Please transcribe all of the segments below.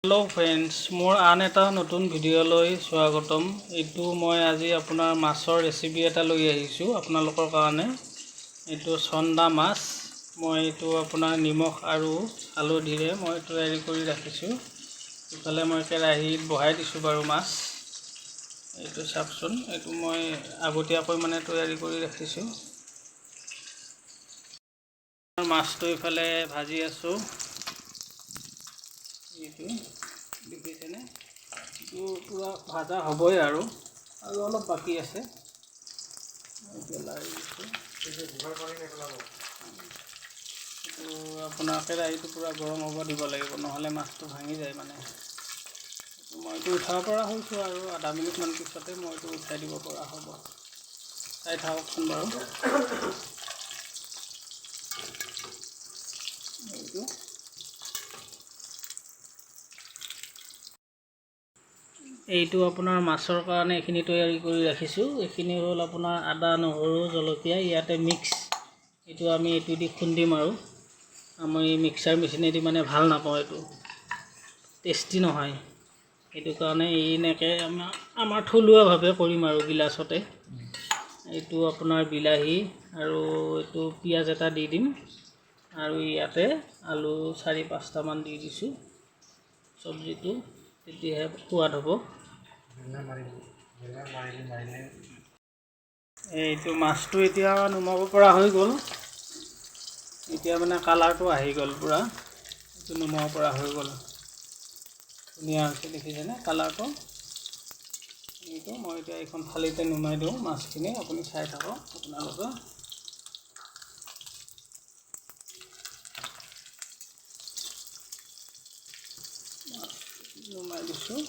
Hello' friends, মোৰ আন এটা নতুন ভিডিঅ'লৈ স্বাগতম। এইটো মই আজি আপোনাৰ মাছৰ ৰেচিপি এটা লৈ আহিছোঁ আপোনালোকৰ কাৰণে। এইটো চন্দা মাছ। মই এইটো আপোনাৰ নিমখ আৰু হালধিৰে মই তৈয়াৰী কৰি ৰাখিছোঁ। ইফালে মই কেৰাহীত বহাই দিছোঁ বাৰু মাছ। এইটো চাওকচোন, এইটো মই আগতীয়াকৈ মানে তৈয়াৰী কৰি ৰাখিছোঁ। মাছটো ইফালে ভাজি আছোঁ। এইটো দেখিছেনে? এইটো পূৰা ভাজা হ'বই আৰু আৰু অলপ বাকী আছে। এতিয়া লাৰি দিছোঁ। এইটো আপোনাৰ কেৰাহীটো পূৰা গৰম হ'ব দিব লাগিব, নহ'লে মাছটো ভাঙি যায় মানে। মই এইটো উঠাব পৰা হৈছোঁ আৰু আধা মিনিটমান পিছতে মই এইটো উঠাই দিব পৰা হ'ব। চাই থাককচোন বাৰু। এইটো এইটো আপোনাৰ মাছৰ কাৰণে এইখিনি তৈয়াৰী কৰি ৰাখিছোঁ। এইখিনি হ'ল আপোনাৰ আদা, নহৰু, জলকীয়া ইয়াতে মিক্স। এইটো আমি এইটো দি খুন্দিম আৰু আমি মিক্সাৰ মেচিনেদি মানে ভাল নাপাওঁ, এইটো টেষ্টি নহয়। সেইটো কাৰণে এনেকৈ আমাৰ থলুৱাভাৱে কৰিম আৰু গিলাচতে। এইটো আপোনাৰ বিলাহী আৰু এইটো পিঁয়াজ এটা দি দিম আৰু ইয়াতে আলু 4-5টামান দি দিছোঁ। চব্জিটো তেতিয়াহে সোৱাদ হ'ব। এইটো মাছটো এতিয়া নুমাব পৰা হৈ গ'ল। এতিয়া মানে কালাৰটো আহি গ'ল পূৰা। এইটো নুমাব পৰা হৈ গ'ল। ধুনীয়া হৈছে, দেখিছেনে কালাৰটো? এইটো মই এতিয়া এইখন থালিতে নুমাই দিওঁ মাছখিনি। আপুনি চাই থাকক আপোনালোকে। নুমাই দিছোঁ।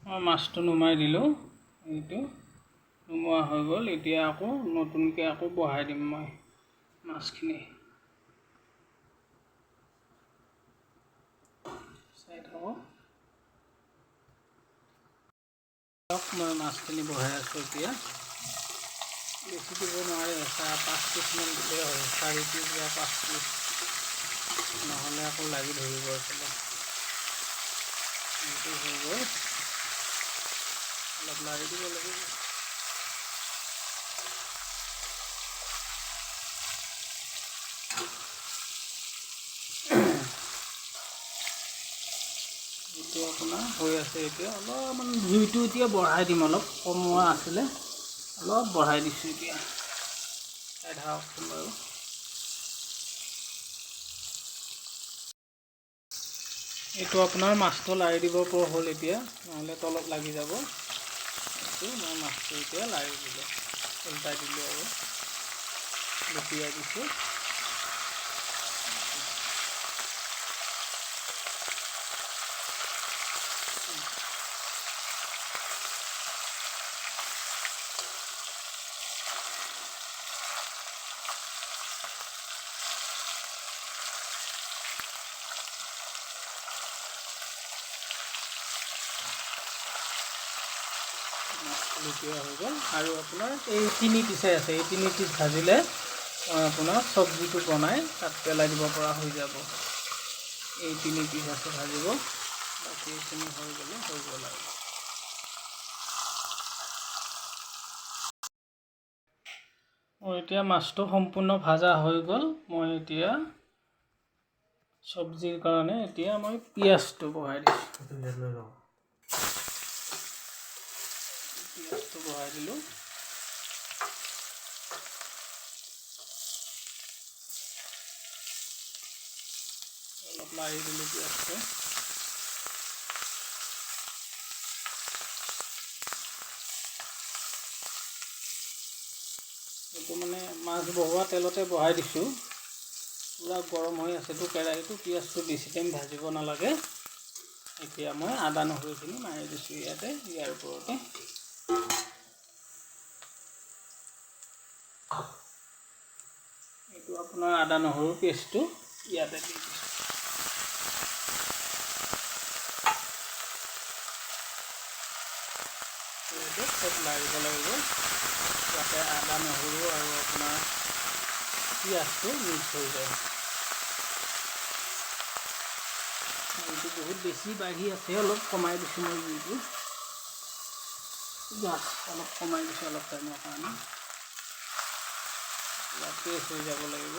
মই মাছটো নুমাই দিলোঁ। এইটো নুমোৱা হৈ গ'ল। এতিয়া আকৌ নতুনকৈ আকৌ বহাই দিম মই মাছখিনি। চাই থাকক। মই মাছখিনি বহাই আছোঁ এতিয়া। বেছি দিব নোৱাৰে, 5 পিচমান দিলেই হয়, 4 পিচ বা 5 পিচ, নহ'লে আকৌ লাগি ধৰিব এইফালে। এইটো হৈ গ'ল। অলপ লাৰি দিব লাগিব। এইটো আপোনাৰ হৈ আছে এতিয়া। অলপমান জুইটো এতিয়া বঢ়াই দিম, অলপ কমোৱা আছিলে অলপ বঢ়াই দিছোঁ এতিয়া। চাই থাককচোন বাৰু। এইটো আপোনাৰ মাছটো লাৰি দিব পৰা হ'ল এতিয়া, নহ'লে তলত লাগি যাব। এইটো মই মাছটো এতিয়া লাৰি দিলোঁ, উল্টাই দিলোঁ আৰু লুটিয়াই দিছোঁ। লুটিওৱা হৈ গ'ল। আৰু আপোনাৰ এই 3 পিচেই আছে, এই 3 পিচ ভাজিলে মই আপোনাৰ চব্জিটো বনাই তাত পেলাই দিব পৰা হৈ যাব। এই 3 পিচ আছে ভাজিব, বাকী এইখিনি হৈ গ'লে হৈ গ'ল আৰু। মোৰ এতিয়া মাছটো সম্পূৰ্ণ ভাজা হৈ গ'ল। মই এতিয়া চব্জিৰ কাৰণে এতিয়া মই পিঁয়াজটো বহাই দিছোঁ। পিঁয়াজটো বহাই দিলোঁ। অলপ লাৰি দিলোঁ পিঁয়াজটো। এইটো মানে মাছ বহোৱা তেলতে বহাই দিছোঁ। পূৰা গৰম হৈ আছেতো কেৰাহীটো, পিঁয়াজটো বেছি টাইম ভাজিব নালাগে। এতিয়া মই আদা নহৰুখিনি মাৰি দিছোঁ ইয়াতে, ইয়াৰ ওপৰতে। এইটো আপোনাৰ আদা নহৰু পেষ্টটো ইয়াতে দি দিছোঁ। এইটো খুব লাৰিব লাগিব যাতে আদা নহৰু আৰু আপোনাৰ পিঁয়াজটো মিক্স হৈ যায়। এইটো বহুত বেছি বাঢ়ি আছে, অলপ কমাই দিছোঁ মই জুইটো। গেছ অলপ কমাই দিছোঁ অলপ টাইমৰ কাৰণে, পেষ্ট হৈ যাব লাগিব।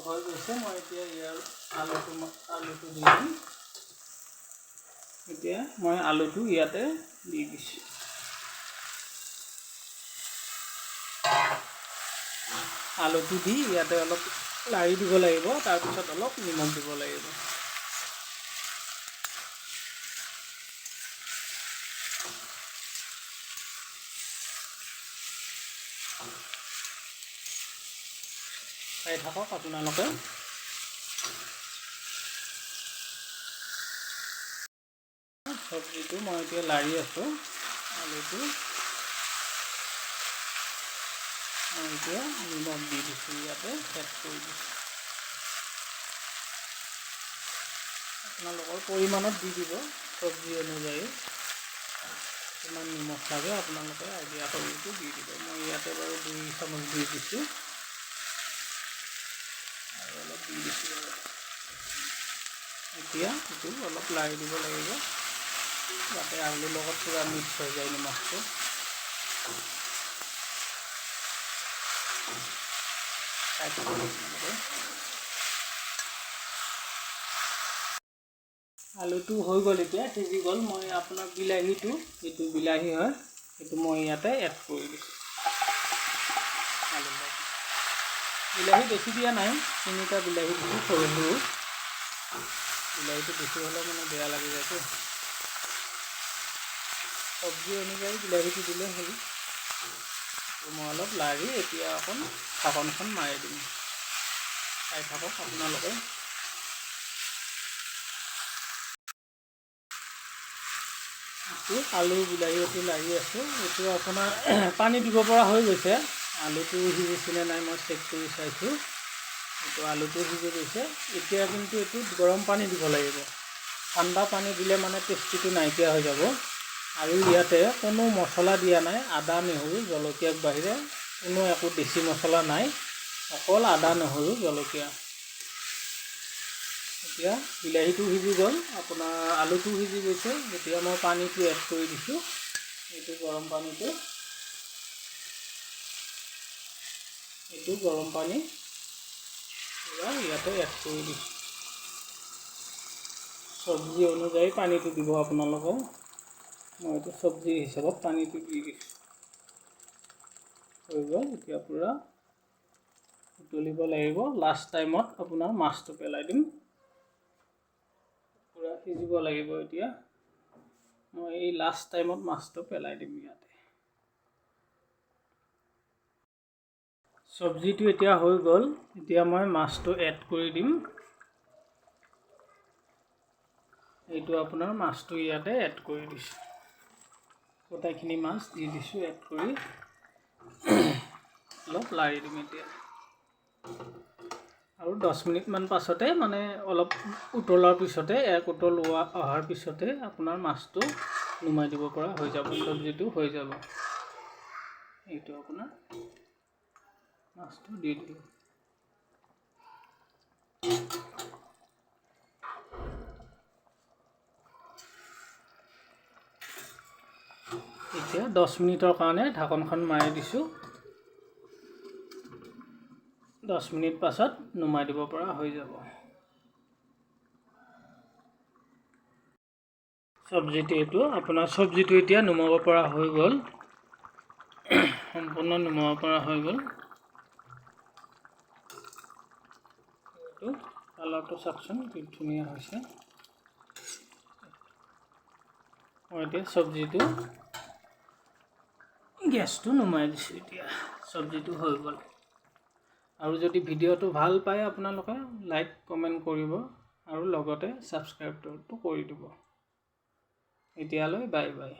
হৈ গৈছে। মই এতিয়া ইয়াৰ আলুটো দি দিম। এতিয়া মই আলুটো ইয়াতে দি দিছোঁ। আলুটো দি ইয়াতে অলপ লাৰি দিব লাগিব, তাৰপিছত অলপ নিমখ দিব লাগিব। চাই থাকক আপোনালোকে। চব্জিটো মই এতিয়া লাৰি আছোঁ। আলুটো মই এতিয়া নিমখ দি দিছোঁ, ইয়াতে এড কৰি দিছোঁ। আপোনালোকৰ পৰিমাণত দি দিব, চব্জি অনুযায়ী কিমান নিমখ লাগে আপোনালোকে আইডিয়া কৰি দি দিব। মই ইয়াতে বাৰু 2 চামুচ দি দিছোঁ আৰু অলপ দি দিছোঁ। এতিয়া এইটো অলপ লাৰি দিব লাগিব, যাতে আলুৰ লগত পূৰা মিক্স হৈ যায় নিমখটো। আলুটো হৈ গ'ল, এতিয়া সিজি গ'ল। মই আপোনাৰ বিলাহীটো, যিটো বিলাহী হয় সেইটো মই ইয়াতে এড কৰি দিছোঁ। আলুৰ লগত বিলাহী বেছি দিয়া নাই, 3টা বিলাহী দিছোঁ, সৰু সৰু বিলাহীটো বেছি হ'লে মানে বেয়া লাগি যায়তো। চব্জি অনুযায়ী বিলাহীটো দিলে হ'ল। মই অলপ লাৰি এতিয়া অকণ ঢাকনখন মাৰি দিম। চাই থাকক আপোনালোকে। আলু বিলাহী এইটো লাৰি আছোঁ। এইটো আপোনাৰ পানী দিব পৰা হৈ গৈছে। আলুটো সিজিছেনে নাই মই চেক কৰি চাইছোঁ। এইটো আলুটো সিজি গৈছে। এতিয়া কিন্তু এইটোত গৰম পানী দিব লাগিব। ঠাণ্ডা পানী দিলে মানে টেষ্টিটো নাইকিয়া হৈ যাব। আৰু ইয়াতে কোনো মছলা দিয়া নাই, আদা নহৰু জলকীয়াৰ বাহিৰে কোনো একো বেছি মছলা নাই, অকল আদা নহৰু জলকীয়া। এতিয়া বিলাহীটো সিজি গ'ল, আপোনাৰ আলুটো সিজি গৈছে। এতিয়া মই পানীটো এড কৰি দিছোঁ, এইটো গৰম পানীটো, এইটো গৰম পানী পূৰা ইয়াতে এড কৰি দিছোঁ। চব্জি অনুযায়ী পানীটো দিব আপোনালোকে। মই এইটো চব্জিৰ হিচাপত পানীটো দি দিছোঁ। হৈ গ'ল। এতিয়া পূৰা উতলিব লাগিব। লাষ্ট টাইমত আপোনাৰ মাছটো পেলাই দিম। পূৰা সিজিব লাগিব। এতিয়া মই এই লাষ্ট টাইমত মাছটো পেলাই দিম ইয়াতে। চব্জিটো এতিয়া হৈ গ'ল। এতিয়া মই মাছটো এড কৰি দিম। এইটো আপোনাৰ মাছটো ইয়াতে এড কৰি দিছোঁ। গোটেইখিনি মাছ দি দিছোঁ এড কৰি। অলপ লাৰি দিম এতিয়া। আৰু 10 মিনিটমান পাছতে, মানে অলপ উতলাৰ পিছতে, এক উতল অহাৰ পিছতে আপোনাৰ মাছটো নুমাই দিব পৰা হৈ যাব, চব্জিটো হৈ যাব। এইটো আপোনাৰ মাছটো দি দিলোঁ। এতিয়া 10 মিনিটৰ কাৰণে ঢাকনখন মাৰি দিছোঁ। 10 মিনিট পাছত নুমাই দিব পৰা হৈ যাব। চব্জিটো এইটো আপোনাৰ চব্জিটো এতিয়া নুমাব পৰা হৈ গ'ল, সম্পূৰ্ণ নুমাব পৰা হৈ গ'ল। এইটো কালাৰটো চাওকচোন কি ধুনীয়া হৈছে। মই এতিয়া চব্জিটো গেছটো নুমাই দিছোঁ। এতিয়া চব্জিটো হৈ গ'ল। আৰু যদি ভিডিঅ'টো ভাল পায় আপোনালোকে লাইক কমেণ্ট কৰিব আৰু লগতে ছাবস্ক্ৰাইবটো কৰি দিব। এতিয়ালৈ বাই বাই।